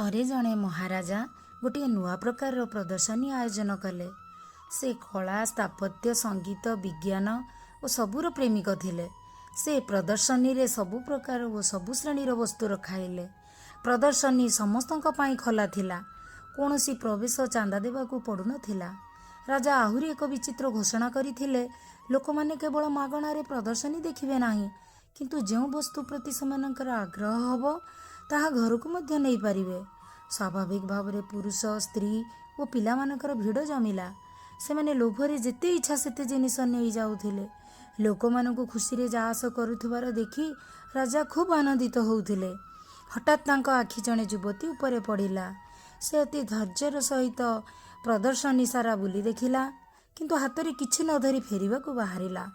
ଥରେ ଜଣେ ମହାରାଜା ଗୋଟିଏ ନୂଆ ପ୍ରକାରର ପ୍ରଦର୍ଶନୀ ଆୟୋଜନ କଲେ। ସେ କଳା, ସ୍ଥାପତ୍ୟ, ସଙ୍ଗୀତ, ବିଜ୍ଞାନ ଓ ସବୁର ପ୍ରେମିକ ଥିଲେ। ସେ ପ୍ରଦର୍ଶନୀରେ ସବୁ ପ୍ରକାର ଓ ସବୁ ଶ୍ରେଣୀର ବସ୍ତୁ ରଖାଇଲେ। ପ୍ରଦର୍ଶନୀ ସମସ୍ତଙ୍କ ପାଇଁ ଖୋଲା ଥିଲା। କୌଣସି ପ୍ରବେଶ ଚାନ୍ଦା ଦେବାକୁ ପଡ଼ୁନଥିଲା। ରାଜା ଆହୁରି ଏକ ବିଚିତ୍ର ଘୋଷଣା କରିଥିଲେ, ଲୋକମାନେ କେବଳ ମାଗଣାରେ ପ୍ରଦର୍ଶନୀ ଦେଖିବେ ନାହିଁ, କିନ୍ତୁ ଯେଉଁ ବସ୍ତୁ ପ୍ରତି ସେମାନଙ୍କର ଆଗ୍ରହ ହେବ, ତାହା ଘରକୁ ମଧ୍ୟ ନେଇପାରିବେ। ସ୍ୱାଭାବିକ ଭାବରେ ପୁରୁଷ, ସ୍ତ୍ରୀ ଓ ପିଲାମାନଙ୍କର ଭିଡ଼ ଜମିଲା। ସେମାନେ ଲୋଭରେ ଯେତେ ଇଚ୍ଛା ସେତେ ଜିନିଷ ନେଇଯାଉଥିଲେ। ଲୋକମାନଙ୍କୁ ଖୁସିରେ ଯା ଆସ କରୁଥିବାର ଦେଖି ରାଜା ଖୁବ୍ ଆନନ୍ଦିତ ହେଉଥିଲେ। ହଠାତ୍ ତାଙ୍କ ଆଖି ଜଣେ ଯୁବତୀ ଉପରେ ପଡ଼ିଲା। ସେ ଅତି ଧୈର୍ଯ୍ୟର ସହିତ ପ୍ରଦର୍ଶନୀ ସାରା ବୁଲି ଦେଖିଲା, କିନ୍ତୁ ହାତରେ କିଛି ନ ଧରି ଫେରିବାକୁ ବାହାରିଲା।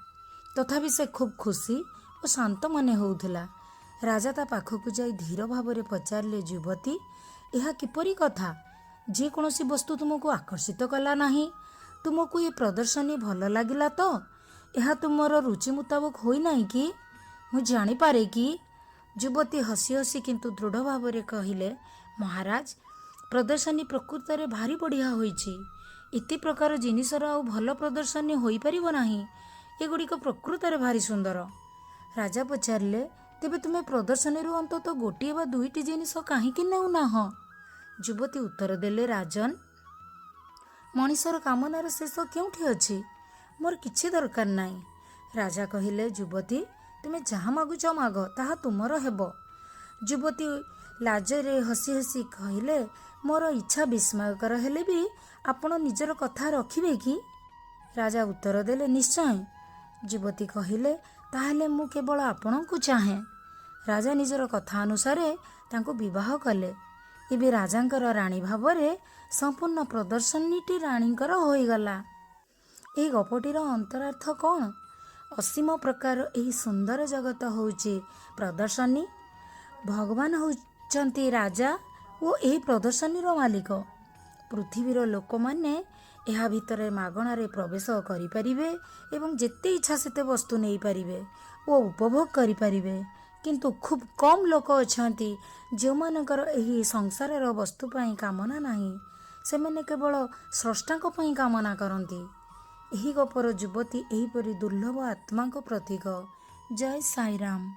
ତଥାପି ସେ ଖୁବ୍ ଖୁସି ଓ ଶାନ୍ତ ମନେ ହେଉଥିଲା। ରାଜା ତା ପାଖକୁ ଯାଇ ଧୀର ଭାବରେ ପଚାରିଲେ, "ଯୁବତୀ, ଏହା କିପରି କଥା? ଯେକୌଣସି ବସ୍ତୁ ତୁମକୁ ଆକର୍ଷିତ କଲା ନାହିଁ। ତୁମକୁ ଏ ପ୍ରଦର୍ଶନୀ ଭଲ ଲାଗିଲା ତ? ଏହା ତୁମର ରୁଚି ମୁତାବକ ହୋଇନାହିଁ କି? ମୁଁ ଜାଣିପାରେ କି?" ଯୁବତୀ ହସି ହସି କିନ୍ତୁ ଦୃଢ଼ ଭାବରେ କହିଲେ, "ମହାରାଜ, ପ୍ରଦର୍ଶନୀ ପ୍ରକୃତରେ ଭାରି ବଢ଼ିଆ ହୋଇଛି। ଏତେ ପ୍ରକାର ଜିନିଷର ଆଉ ଭଲ ପ୍ରଦର୍ଶନୀ ହୋଇପାରିବ ନାହିଁ। ଏଗୁଡ଼ିକ ପ୍ରକୃତରେ ଭାରି ସୁନ୍ଦର।" ରାଜା ପଚାରିଲେ, "ତେବେ ତୁମେ ପ୍ରଦର୍ଶନୀରୁ ଅନ୍ତତଃ ଗୋଟିଏ ବା ଦୁଇଟି ଜିନିଷ କାହିଁକି ନେଉନାହଁ?" ଯୁବତୀ ଉତ୍ତର ଦେଲେ, "ରାଜନ, ମଣିଷର କାମନାର ଶେଷ କେଉଁଠି ଅଛି? ମୋର କିଛି ଦରକାର ନାହିଁ।" ରାଜା କହିଲେ, "ଯୁବତୀ, ତୁମେ ଯାହା ମାଗୁଛ ମାଗ, ତାହା ତୁମର ହେବ।" ଯୁବତୀ ଲାଜରେ ହସି ହସି କହିଲେ, "ମୋର ଇଚ୍ଛା ବିସ୍ମୟକର ହେଲେ ବି ଆପଣ ନିଜର କଥା ରଖିବେ କି?" ରାଜା ଉତ୍ତର ଦେଲେ, "ନିଶ୍ଚୟ।" ଯୁବତୀ କହିଲେ, "ତାହେଲେ ମୁଁ କେବଳ ଆପଣଙ୍କୁ ଚାହେଁ।" ରାଜା ନିଜର କଥା ଅନୁସାରେ ତାଙ୍କୁ ବିବାହ କଲେ। ଏବେ ରାଜାଙ୍କର ରାଣୀ ଭାବରେ ସମ୍ପୂର୍ଣ୍ଣ ପ୍ରଦର୍ଶନୀଟି ରାଣୀଙ୍କର ହୋଇଗଲା। ଏହି ଗପଟିର ଅନ୍ତରାର୍ଥ କ'ଣ? ଅସୀମ ପ୍ରକାର ଏହି ସୁନ୍ଦର ଜଗତ ହେଉଛି ପ୍ରଦର୍ଶନୀ। ଭଗବାନ ହେଉଛନ୍ତି ରାଜା ଓ ଏହି ପ୍ରଦର୍ଶନୀର ମାଲିକ। ପୃଥିବୀର ଲୋକମାନେ ଏହା ଭିତରେ ମାଗଣାରେ ପ୍ରବେଶ କରିପାରିବେ ଏବଂ ଯେତେ ଇଚ୍ଛା ସେତେ ବସ୍ତୁ ନେଇପାରିବେ ଓ ଉପଭୋଗ କରିପାରିବେ। କିନ୍ତୁ ଖୁବ୍ କମ୍ ଲୋକ ଅଛନ୍ତି, ଯେଉଁମାନଙ୍କର ଏହି ସଂସାରର ବସ୍ତୁ ପାଇଁ କାମନା ନାହିଁ। ସେମାନେ କେବଳ ସ୍ରଷ୍ଟାଙ୍କ ପାଇଁ କାମନା କରନ୍ତି। ଏହି ଗପର ଯୁବତୀ ଏହିପରି ଦୁର୍ଲଭ ଆତ୍ମାଙ୍କ ପ୍ରତୀକ। ଜୟ ସାଇରାମ।